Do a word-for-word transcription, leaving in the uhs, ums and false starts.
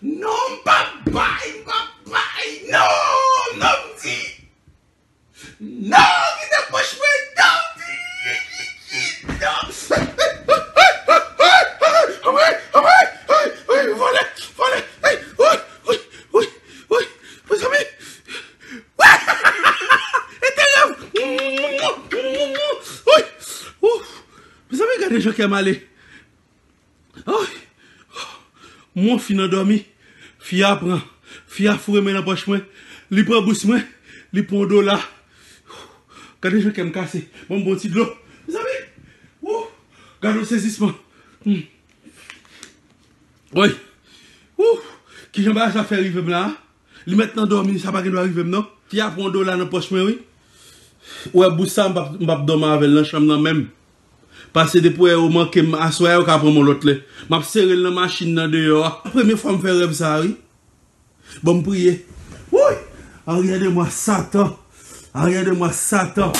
Non, m p ap bay, m p ap bay. Non, non, m di. Non, kite pòch mwen, non, m di. Non. Anmwey, anmwey, ay, ay, vòlè, vòlè, ay, woy, woy, woy, woy, mezanmi. E te rèv. Woy, woy. Mezanmi, gade jan kè m ale. Ay. Mwen fin andòmi. Fi a pran. Fi a foure men nan pòch mwen. Li pran bous mwen. Li pran yon dola. Gade jan kè m kase. Ban m bon ti dlo. Mezanmi. Wou. Gade yon sezisman. Hmm. Woy. Wou. Kijan bagay sa fè rive m la? Li mèt nan dòmi, sa pa gen dwa rive m non. Fi a pran yon dola nan pòch mwen, wi. Ou wè bous sa, m p ap, m p ap dòmi avè l nan chanm nan menm. Pase depi w wè yo manke m aswè a, yo ka pran m yon lòt lè. M ap sere l nan machin nan deyò a. Premye fwa m fè rèv sa a, wi. Bon, m priye. Woy! Arrière de moi, Satan! Arrière de moi, Satan!